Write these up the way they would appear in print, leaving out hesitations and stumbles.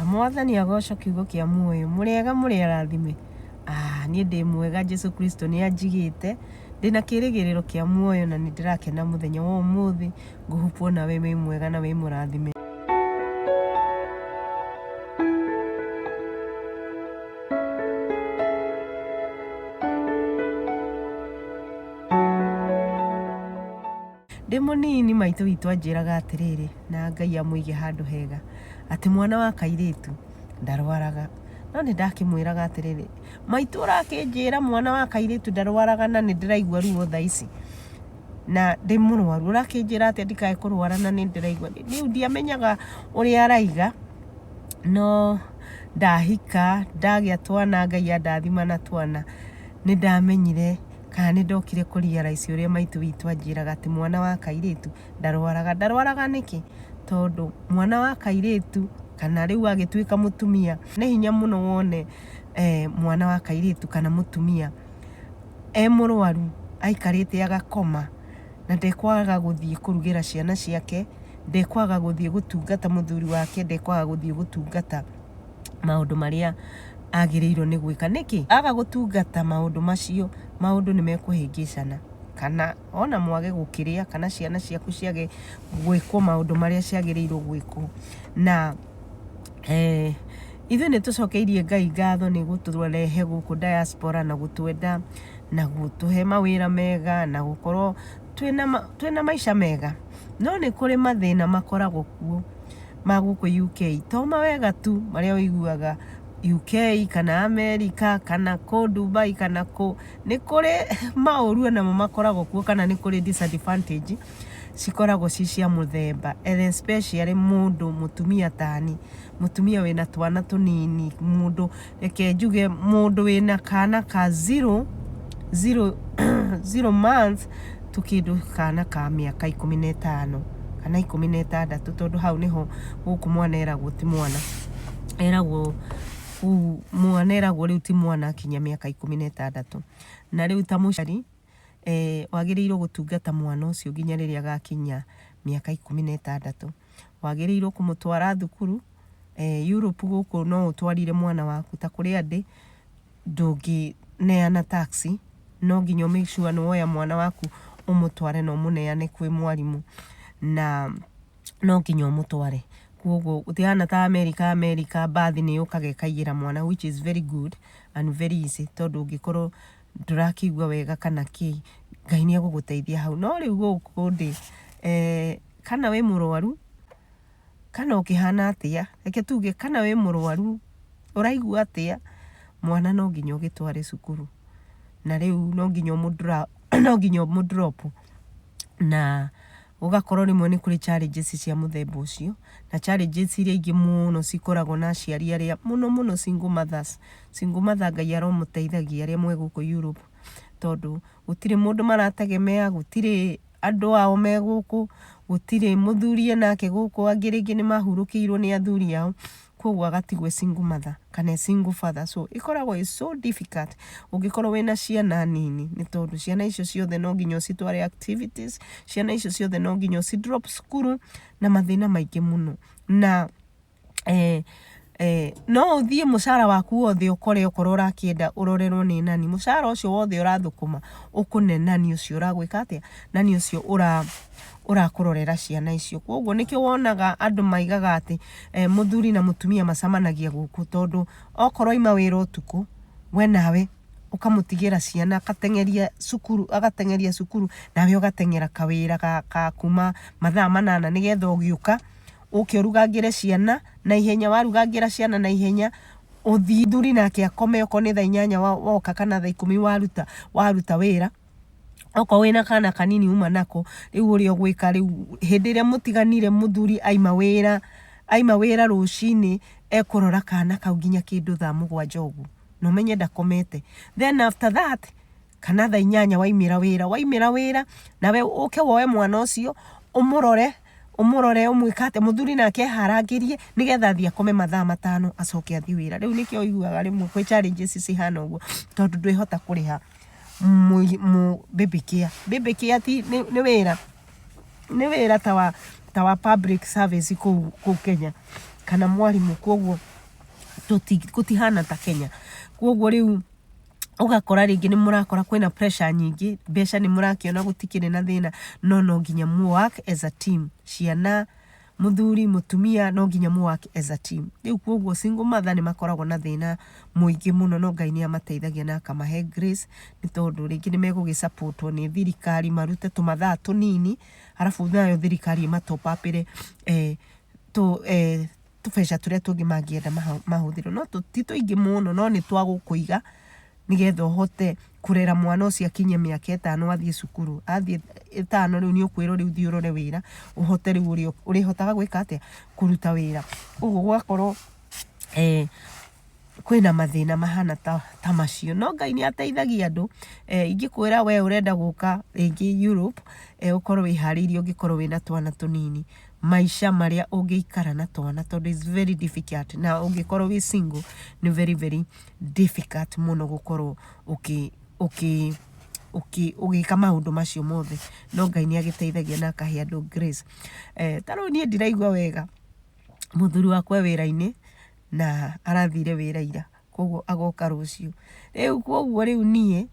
Mwathani agocwo kiugo kĩa muoyo. Mũrĩega mũrĩ arathime? Ah, niĩ ndĩ mwega Jesu Kristo nĩ anjigĩte ndĩna kĩrĩgĩrĩro kĩa muoyo na nĩ ndĩrakena mũthenya wa ũmũthĩ. Ngũhupu nawe wĩ mwega na wĩ mũrathime. Ndĩ mũnini maitũ witũ anjĩraga atĩrĩrĩ, na Ngai amũige handũ hega, atĩ mwana wa kairĩtu ndarwaraga. No nĩ ndakĩmwĩraga atĩrĩrĩ, maitũ ũrakĩnjĩra mwana wa kairĩtu ndarwaraga na nĩ ndĩraigua ruo thaa ici, na ndĩ mũrwaru, ũrakĩnjĩra atĩa ndikae kũrwara na nĩ ndĩraigua. Rĩu ndiamenyaga ũrĩa araiga, no ndahika, ndagĩa twana Ngai andathima na twana, nĩ ndamenyire kana nĩ ndokire kũ realize ũrĩa maitũ witũ anjĩraga atĩ mwana wa kairĩtu ndarwaraga. Ndarwaraga nĩkĩ? Tondũ mwana wa kairĩtu kana rĩu agĩtuĩka mũtumia, nĩ hinya mũno wone mwana wa kairĩtu kana mũtumia e mũrwaru aikarĩte agakoma na ndekwaga gũthiĩ kũrugĩra ciana ciake, ndekwaga gũthiĩ gũtungata mũthuri wake, ndekwaga gũthiĩ gũtungata maũndũ marĩa agĩrĩirwo nĩ gwĩka. Nĩkĩ? Aga gũtungata maũndũ macio, maũndũ nĩ mekũhĩngĩcana kana ona mwage gũkĩrĩa kana ciana ciaku ciage gwĩkwo maũndũ marĩa ciagĩrĩirwo gwĩkwo. Na ithuĩ nĩ tũcokeirie Ngai ngatho nĩ gũtũrehe gũkũ diaspora na gũtwenda na gũtũhe mawĩra mega na gũkorwo twĩna maica mega. No nĩ kũrĩ mathĩna makoragwo kuo ma gũkũ UK, to mawega tu marĩa ũiguaga UK kana America kana kũ Dubai kana kũ, nĩ kũrĩ maũru onamo makoragwo kuo kana nĩ kũrĩ disadvantage cikoragwo ci cia mũthemba and especially mũndũ mũtumia tani, mũtumia wĩna twana tũnini, mũndũ reke njuge mũndũ wĩna kana ka zero, zero, 0 months to kĩndũ kana ka mĩaka 15 kana 16, tondũ hau nĩho gũkũ mwana eragwo ti mwana, eragwo mwana eragwo rĩu ti mwana akinyia mĩaka 16. Na rĩu ta mũciari wagĩrĩirwo gũtungata mwana ũcio nginya rĩrĩa agakinyia mĩaka 16. Wagĩrĩirwo kũmũtwara thukuru, Europe gũkũ no ũtwarire mwana waku ta kũrĩa ndĩ, ndũngĩneana taxi, no nginya ũ make sure nĩ woya mwana waku ũmũtware na ũmũneane kwĩ mwarimũ, na no nginya ũmũtware. Koguo gũtihana ta America, America mbathi nĩ yũkaga ĩkaiyĩra mwana which is very good and very easy tondũ ũngĩkorwo ndũrakĩigua wega kana kĩ, Ngai nĩ egũgũteithia hau. No rĩu gũkũ ndĩ, kana wĩ mũrwaru, kana ũkĩhana atĩa, reke tuge kana wĩ mũrwaru, ũraigua atĩa, mwana no nginya ũgĩtware cukuru. Na rĩu no nginya ũmũ drop na gũgakorwo rĩmwe nĩ kũrĩ challenges cia mũthemba ũcio, na challenges iria ingĩ mũno cikoragwo na aciari arĩa mũno mũno single mothers. Single mother Ngai aromũteithagia arĩa mwĩ gũkũ Europe, tondũ gũtirĩ mũndũ marategemea, gũtirĩ andũ ao me gũkũ, gũtirĩ mũthuri enake gũkũ, angĩ rĩngĩ nĩ mahurũkĩirwo nĩ athuri ao, koguo agatigwo e single mother kana e single father. So ĩkoragwo ĩ so difficult ũngĩkorwo wĩna ciana nini, nĩ tondũ ciana icio ciothe no nginya ũcitware activities, ciana icio ciothe no nginya ũci drop cukuru na mathĩna maingĩ mũno. Na no ũthiĩ mũcara waku wothe ũkore okorwo ũrakĩenda ũrorerwo nĩ nani, mũcara ũcio wothe ũrathũkũma ũkũne nani ũcio ũragwĩka atĩa, nani ũcio ũrakũrorera ciana icio. Koguo nĩkĩo wonaga andũ maigaga atĩ mũthuri na mũtumia macemanagia gũkũ, tondũ okorwo aima wĩra ũtukũ, we nawe ũkamũtigĩra ciana agateng'eria cukuru agateng'eria cukuru nawe ũgateng'era kawĩra ga kuma mathaa 8 nĩgetha ũgĩũka ũke ũrugangĩre ciana na ihenya, warugangĩra ciana na ihenya ũthiĩ mũthuri nake akome okorwo nĩ thaa 8 woka kana thaa 10 waruta wĩra, okorwo wĩna kana kanini uma nako, rĩu ũrĩa ũgwĩka rĩu hĩndĩ ĩrĩa mũtiganire mũthuri aima wĩra, aima wĩra rũcinĩ ekũrora kana kau nginya kĩndũ thaa 7 ũguo na ũmenye ndakomete. Then after that kana thaa 8 waimĩra wĩra, waimĩra wĩra nawe ũke woe mwana ũcio ũmũrore, ũmũrore ũmwĩke atĩa, mũthuri nake eharangĩrie nĩgetha athiĩ akome mathaa 5 acoke athiĩ wĩra. Rĩu nĩkĩo ũiguaga rĩmwe kwĩ challenges cihana ũguo tondũ ndwĩhota kũrĩha baby care. Baby care ti nĩ wĩra, nĩ wĩra ta wa public service kũu Kenya. kana mwarimũ, koguo gũtihana ta Kenya. Koguo rĩu ũgakora rĩngĩ nĩ mũrakora kwĩna pressure nyingĩ, mbeca nĩ mũrakĩona gũtikĩrĩ na thĩna, no no nginya mũ work as a team, ciana, mũthuri, mũtumia, no nginya mũ work as a team. Rĩu koguo single mother nĩ makoragwo na thĩna mũingĩ mũno, no Ngai nĩ amateithagia na akamahe grace, nĩ tondũ rĩngĩ nĩ megũgĩ support wo nĩ thirikari marute tũmathaa tũnini, arabu nayo thirikari ĩma top up ĩre tũbeca tũrĩa tũngĩ mangĩenda mahũthĩrwo. No ti tũingĩ mũno, no nĩ twa gũkũiga nĩgetha ũhote kũrera mwana ũcio akinye mĩaka 5 athiĩ cukuru. Athiĩ 5 rĩu nĩ ũkwĩrwo rĩu thiĩ ũrore wĩra, ũhote rĩu ũrĩa ũrĩhotaga gwĩka atĩa, kũruta wĩra. Ũguo gũgakorwo kwĩna mathĩna mahana ta macio. No Ngai nĩ ateithagia andũ. Ingĩkwĩra we ũrenda gũka rĩngĩ Europe, ũkorwo wĩharĩirie ũngĩkorwo wĩna twana tũnini, maica marĩa ũngĩikara na twana, tondũ it's very difficult. Na ũngĩkorwo wĩ single nĩ very very difficult mũno gũkorwo ũgĩka maũndũ macio mothe. No Ngai nĩ agĩteithagia na akahe andũ grace. Ta rĩu niĩ ndiraigua wega, mũthuri wakwa e wĩra-inĩ na arathire wĩra ira, koguo agoka rũciũ. Rĩu koguo rĩu niĩ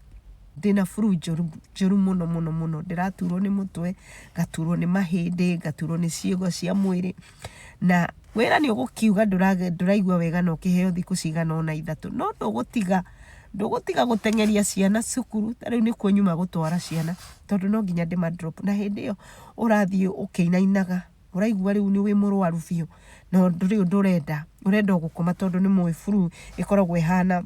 ndĩna flu njũru njũru mũno mũno mũno, ndĩraturwo nĩ mũtwe, ngaturwo nĩ mahĩndĩ, ngaturwo nĩ ciĩga cia mwĩrĩ, na wĩra nĩ ũgũkiuga ndũraigua wega na ũkĩheo thikũ cigana ũna 3, no ndũgũtiga gũteng'eria ciana cukuru. Ta rĩu nĩkuo nyuma gũtwara ciana, tondũ no nginya ndĩma drop, na hĩndĩ ĩyo ũrathiĩ ũkĩinainaga, ũraigua rĩu nĩ wĩ mũrwaru biũ, na ndũrĩ ũndũ ũrenda, ũrenda o gũkoma, tondũ nĩ mũĩ flu ĩkoragwo ĩhana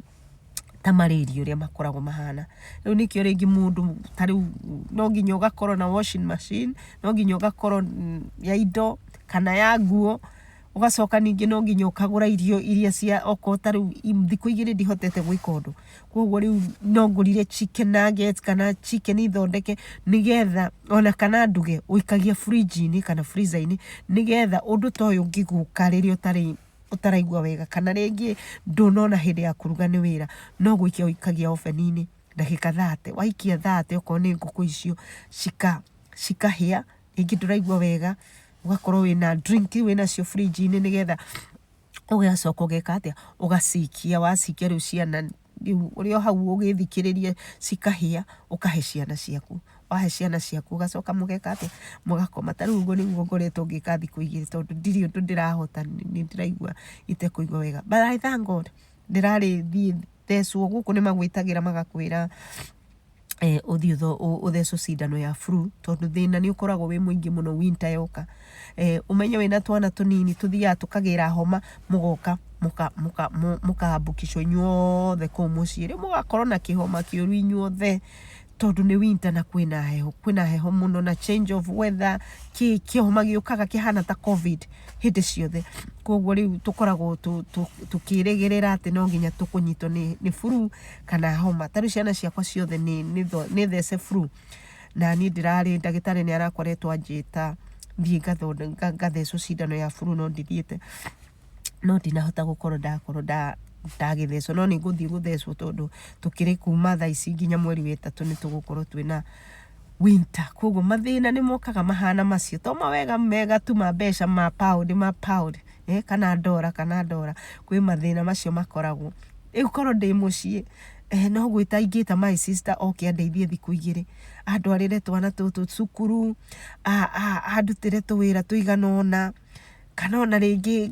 ta malaria ũrĩa makoragwo mahana. Rĩu nĩkĩo rĩngĩ mũndũ ta rĩu no nginya ũgakorwo na washing machine, no nginya ũgakorwo ya indo kana ya nguo, ũgacoka ningĩ no nginya ũkagũra irio iria cia okorwo ta rĩu thikũ 2 ndihotete gwĩka ũndũ, koguo rĩu no ngũrire chicken nuggets kana chicken thondeke, nĩgetha ona kana nduge, ũikagia fridge-inĩ kana freezer-inĩ, nĩgetha ũndũ ta ũyũ ũngĩgũka rĩrĩa ũtarĩ ũtaraigua wega, kana rĩngĩ ndũnona hĩndĩ ya kũruga nĩ wĩra, no gũikia ũikagia oven-inĩ ndagĩka 30. Waikia 30, okorwo nĩ ngũkũ icio cikahĩa, rĩngĩ ndũraigua wega, ũgakorwo wĩna drink wĩnacio fridge-inĩ, nĩgetha ũgacoka ũgeka atĩa, ũgacikia. Wacikia rĩu ciana rĩu ũrĩ o hau ũgĩthikĩrĩria cikahĩa, ũkahe ciana ciaku. Wahe ciana ciaku, ũgacoka mũgeka atĩa, mũgakoma. Ta rĩu ũguo nĩguo ngoretwo ngĩka thikũ 2, tondũ ndirĩ ũndũ ndĩrahota, nĩ ndĩraigua itekũigua wega. But I thank God, ndĩrarĩ thiĩ thecwo gũkũ, nĩ magwĩtagĩra magakwĩra ũthiĩ ũthecwo cindano ya flu, tondũ thĩna nĩ ũkoragwo wĩ mũingĩ mũno winter yoka. Ũmenye wĩna twana tũnini tũthiaga tũkagĩra homa, mũgoka mũkambũkicwo inyuothe kũu mũciĩ. Rĩu mũgakorwo na kĩhoma kĩũru inyuothe, tondũ nĩ winter na kwĩna heho, kwĩna heho mũno na change of weather, kĩhoma gĩũkaga kĩhana ta COVID hĩndĩ ciothe. Koguo rĩu tũkoragwo tũkĩrĩgĩrĩra atĩ no nginya tũkũnyitwo nĩ flu kana homa. Ta rĩu ciana ciakwa ciothe nĩ thece flu, na niĩ ndĩrarĩ ndagĩtarĩ nĩ arakoretwo anjĩta thiĩ ngathecwo cindano ya flu, no ndithiĩte, no ndinahota gũkorwo ndakorwo ndagĩthecwo, no nĩ ngũthiĩ gũthecwo, tondũ tũkĩrĩ kuma thaa ici nginya mweri wa 3 nĩ tũgũkorwo twĩna winter. Koguo mathĩna nĩ mokaga mahana macio, to mawega mega tu ma mbeca, ma pound, ma pound kana ndora, kana ndora, kwĩ mathĩna macio makoragwo. Rĩu korwo ndĩ mũciĩ, no gwĩta ingĩta my sister oke andeithie thikũ 2, andwarĩre twana tũtũ cukuru, andutĩre tũwĩra tũigana ũna, kana ona rĩngĩ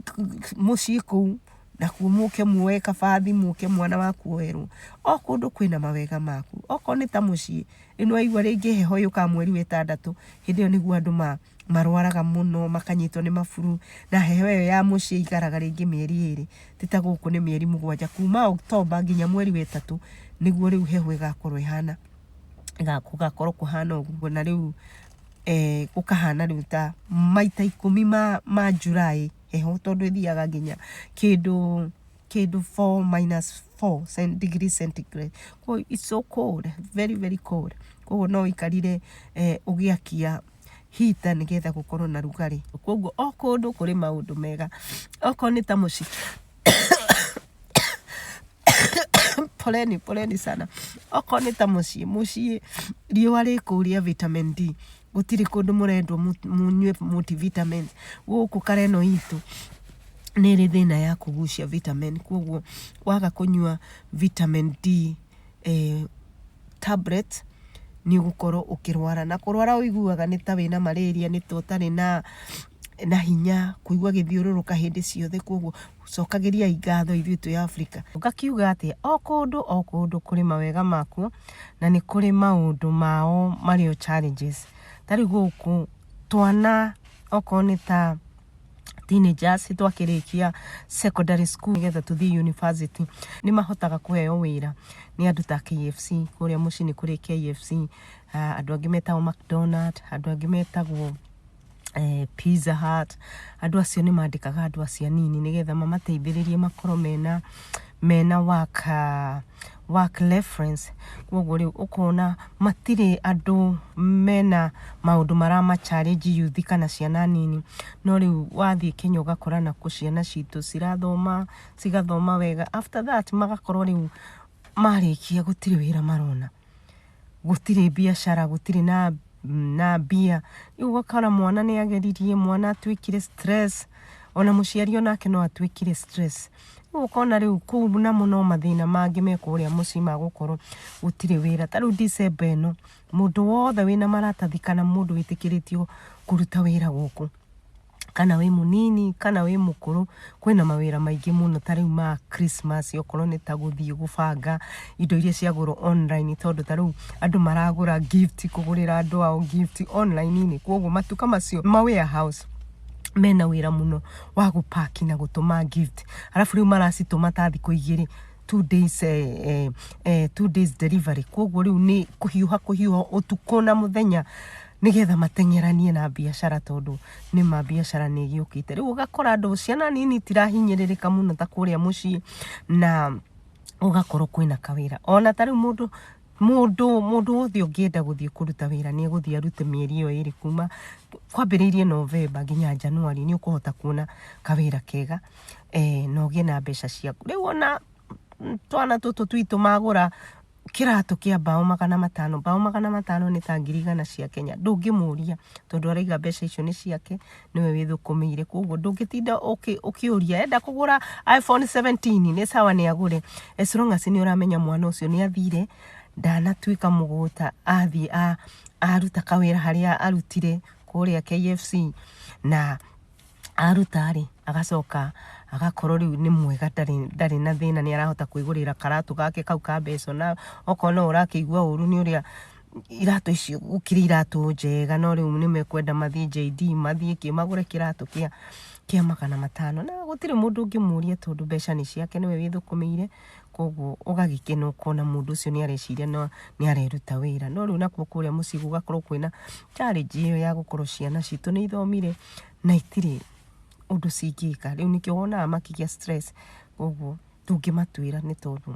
mũciĩ kũu nakuo mũke muoe kabathi, mũke mwana waku oerwo. O kũndũ kwĩna mawega maku. Okorwo nĩ ta mũciĩ, rĩu nĩwaigua rĩngĩ heho yũkaga mweri wa 6, hĩndĩ ĩyo nĩguo andũ marwaraga mũno, makanyitwo nĩ maburu, na heho ĩyo ya mũciĩ ĩikaraga rĩngĩ mĩeri 2, ti ta gũkũ nĩ mĩeri 7, kuma October nginya mweri wa 3 nĩguo rĩu heho ĩgakorwo ĩhana, gũgakorwo kũhana ũguo, na rĩu gũkahana rĩu ta maita 10 ma July heho, tondũ ĩthiaga nginya kĩndũ 4 minus 4 degree centigrade. Koguo it's so cold, very very cold. Koguo no ũikarire ũgĩakia heater nĩgetha gũkorwo na rugarĩ. Koguo o kũndũ kũrĩ maũndũ mega. Okorwo nĩ ta mũciĩ, poleni poleni sana. Okorwo nĩ ta mũciĩ, mũciĩ riũa rĩ kũu rĩa vitamin D, gũtirĩ kũndũ mũrendwo mũnyue multivitamins. Gũkũ kareno itũ Nĩ ĩrĩ thĩna ya kũgucia vitamin, kwoguo waga kũnyua vitamin D tablet nĩ ũgũkorwo ũkĩrwara. Na kũrwara ũiguaga nĩ ta wĩna malaria, nĩ ta ũtarĩ na hinya, kũigua gĩthiũrũrũka hĩndĩ ciothe, kwoguo cokagĩriai ngatho ithuĩ twĩ Africa. Ngakiuga atĩa, o kũndũ o kũndũ kũrĩ mawega makuo na nĩ kũrĩ maũndũ mao marĩ o challenges. Ta rĩu gũkũ twana okorwo nĩ ta teenagers twakĩrĩkia secondary school nĩgetha tũthiĩ university, nĩ mahotaga kũheo wĩra nĩ andũ ta KFC. Kũrĩa mũciĩ nĩ kũrĩ KFC, andũ angĩ metagwo McDonald, andũ angĩ metagwo Pizza Hut. Andũ acio nĩ mandĩkaga andũ acio anini nĩgetha mamateithĩrĩrie makorwo mena work reference. Koguo rĩu ũkona matirĩ andũ mena maũndũ marama challenge youth kana ciana nini. No rĩu wathiĩ Kenya ũgakora nakuo ciana citũ cirathoma, cigathoma wega, after that magakorwo rĩu marĩkia gũtirĩ wĩra marona, gũtirĩ biacara, gũtirĩ na mbia. Rĩu ũgakora mwana nĩ ageririe, mwana atuĩkire stress, ona mũciari onake no atuĩkire stress. Rĩu ũkona rĩu kũu namo no mathĩna mangĩ me kũrĩa mũciĩ ma gũkorwo gũtirĩ wĩra. Ta rĩu December ĩno, mũndũ wothe wĩna maratathi kana mũndũ wĩtĩkĩrĩtio kũruta wĩra gũkũ, kana wĩ mũnini kana wĩ mũkũrũ, kwĩna mawĩra maingĩ mũno ta rĩu ma Christmas, okorwo nĩ ta gũthiĩ gũbanga indo iria ciagũrwo online, tondũ ta rĩu andũ maragũra gift, kũgũrĩra andũ ao gift online-inĩ. Koguo matuka macio ma warehouse mena wĩra mũno wa gũpaki na gũtũma gift, arabu rĩu maracitũma ta thikũ 2, 2 days, 2 days delivery. Koguo rĩu nĩ kũhiũha kũhiũha ũtukũ na mũthenya nĩgetha mateng'eranie na biacara, tondũ nĩma biacara nĩ ĩgĩũkĩte. Rĩu ũgakora andũ, ciana nini itirahinyĩrĩrĩka mũno ta kũrĩa mũciĩ, na ũgakorwo kwĩna kawĩra. Ona ta rĩu mũndũ wothe ũngĩenda gũthiĩ kũruta wĩra nĩ egũthiĩ arute mĩeri ĩyo ĩrĩ, kuma kwambĩrĩirie November nginya January, nĩ ũkũhota kuona kawĩra kega na ũgĩe na mbeca ciaku. Rĩu ona twana tũtũ twitũ magũra kĩratũ kĩa mbaũ 500, mbaũ 500 nĩ ta 100,000 cia Kenya, ndũngĩmũria tondũ araiga mbeca icio nĩ ciake, nĩwe wĩthũkũmĩire. Koguo ndũngĩtinda ũkĩũria. Enda kũgũra iPhone 17, nĩ sawa, nĩ agũre, as long as nĩ ũramenya mwana ũcio nĩ athire, ndanatuĩka mũgũta, athiĩ aruta kawĩra harĩa arutire kũrĩa KFC, na aruta rĩ, agacoka agakorwo rĩu nĩ mwega, ndarĩ na thĩna, nĩ arahota kwĩgũrĩra karatũ gake kau ka mbeca. Na okorwo no ũrakĩigua ũru nĩ ũrĩa iratũ icio, gũkĩrĩ iratũ njega, no rĩu nĩ mekwenda mathiĩ JD, mathiĩ kĩ, magũre kĩratũ kĩa 500, na gũtirĩ mũndũ ũngĩmũria tondũ mbeca nĩ ciake, nĩwe wĩthũkũmĩire. Koguo ũgagĩkena ũkona mũndũ ũcio nĩ areciria no nĩ areruta wĩra. No rĩu nakuo kũrĩa mũciĩ gũgakorwo kwĩna challenge ĩyo ya gũkorwo ciana citũ nĩ ithomire na itirĩ ũndũ cingĩka. Rĩu nĩkĩo wonaga makĩgĩa stress. Koguo ndũngĩmatuĩra nĩ tondũ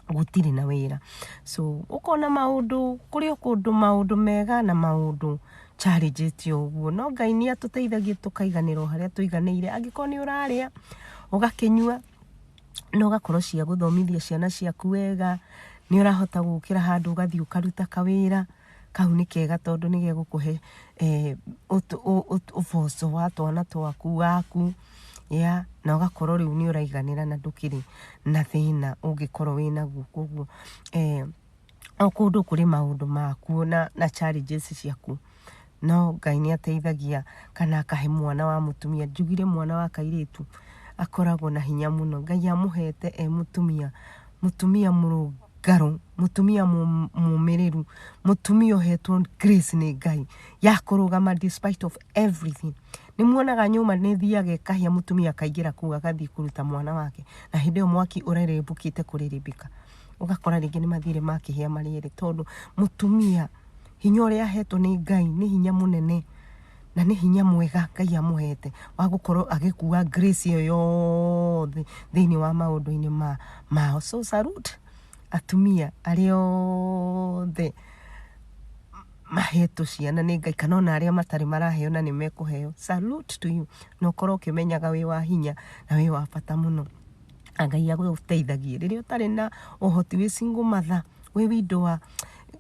gũtirĩ na wĩra. So ũkona maũndũ kũrĩ o kũndũ, maũndũ mega na maũndũ challenges ũguo, no Ngai nĩ atũteithagia tũkaiganĩra o harĩa tũiganĩire. Angĩkorwo nĩ ũrarĩa, ũgakĩnyua, na ũgakorwo cia gũthomithia ciana ciaku wega, nĩ ũrahota gũkĩra handũ ũgathiĩ ũkaruta kawĩra kau, nĩ kega tondũ nĩ gegũkũhe ũboco wa twana twaku waku ya, na ũgakorwo rĩu nĩ ũraiganĩra na ndũkĩrĩ na thĩna ũngĩkorwo wĩnaguo. Koguo o kũndũ kũrĩ maũndũ makuo na challenges ciakuo, no Ngai nĩ ateithagia kana akahe mwana wa mũtumia. Njugire mwana wa kairĩtu akoragwo na hinya mũno, Ngai amũhete e mũtumia, mũtumia mũrũngarũ, mũtumia mũmĩrĩru, mũtumia ũhetwo grace nĩ Ngai ya kũrũgama despite of everything. Nĩ muonaga nyũmba nĩ ĩthiaga ĩkahĩa, mũtumia akaingĩra kũu agathiĩ kũruta mwana wake, na hĩndĩ ĩyo mwaki ũrerembũkĩte kũrĩrĩmbĩka. Ũgakora rĩngĩ nĩ mathire makĩhĩa marĩ erĩ, tondũ mũtumia hinya ũrĩa ahetwo nĩ Ngai nĩ hinya mũnene na nĩ hinya mwega Ngai amũhete wa gũkorwo agĩkua grace ĩyo yothe thĩinĩ wa maũndũ-inĩ mao. So salute atumia arĩa othe mahetwo ciana nĩ Ngai, kana ona arĩa matarĩ maraheo na nĩ mekũheo, salute to you, na ũkorwo ũkĩmenyaga wĩ wa hinya na wĩ wa bata mũno, na Ngai agũteithagie rĩrĩa ũtarĩ na ũhoti, wĩ single mother, wĩ widower,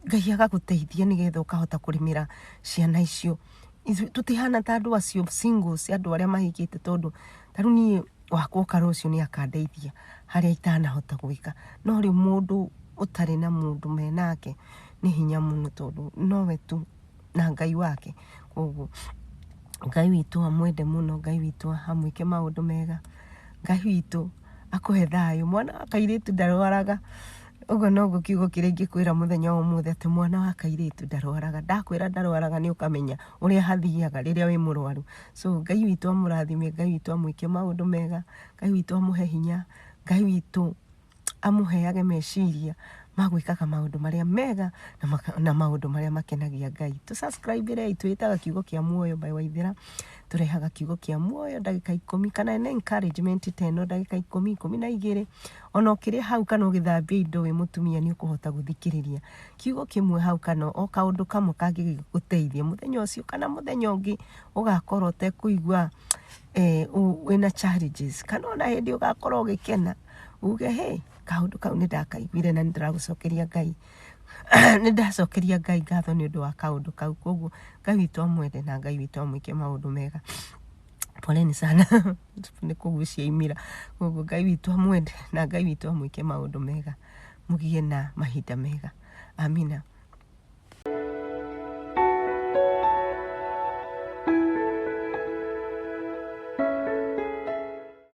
Ngai agagũteithia nĩgetha ũkahota kũrĩmĩra ciana icio. Ithuĩ tũtihana ta andũ acio singles, andũ arĩa mahikĩte, tondũ ta rĩu niĩ Wakwa oka rũciũ nĩ akandeithia harĩa itanahota gwĩka. No rĩu mũndũ ũtarĩ na mũndũ menake nĩ hinya mũno tondũ nowe tu na Ngai wake. Koguo Ngai witũ amwende mũno, Ngai witũ amwĩke maũndũ mega, Ngai witũ akũhe thayũ. Mwana wa kairĩtu ndarwaraga, ũguo noguo kiugo kĩrĩa ingĩkwĩra mũthenya wa ũmũthĩ atĩ mwana wa kairĩtu ndarwaraga. Ndakwĩra ndarwaraga nĩ ũkamenya ũrĩa hathiaga rĩrĩa wĩ mũrwaru. So Ngai witũ amũrathime, Ngai witũ amwĩke maũndũ mega, Ngai witũ amũhe hinya, Ngai witũ amũheage meciria ma gwĩkaga maũndũ marĩa mega na maũndũ marĩa makenagia Ngai. Tũ subscribe rei, twĩtaga Kiugo kĩa Muoyo by Waithera, tũrehaga kiugo kĩa muoyo ndagĩka 10 kana nĩ encouragement ta ĩno ndagĩka 10, 12, ona ũkĩrĩa hau kana ũgĩthambia indo wĩ mũtumia nĩ ũkũhota gũthikĩrĩria kiugo kĩmwe hau kana o kaũndũ kamwe kangĩgũteithia mũthenya ũcio kana mũthenya ũngĩ ũgakorwo ũtekũigua wĩna challenges kana ona hĩndĩ ũgakorwo ũgĩkena uge hey, kaũndũ kau nĩ ndakaiguire na nĩ ndĩragũcokeria Ngai, nĩ ndacokeria Ngai ngatho nĩ ũndũ wa kaũndũ kau. Koguo Ngai witũ amwende na Ngai witũ amwĩke maũndũ mega. Poleni sana nĩ kũgucia imira. Koguo Ngai witũ amwende na Ngai witũ amwĩke maũndũ mega, mũgĩe na mahinda mega. Amina.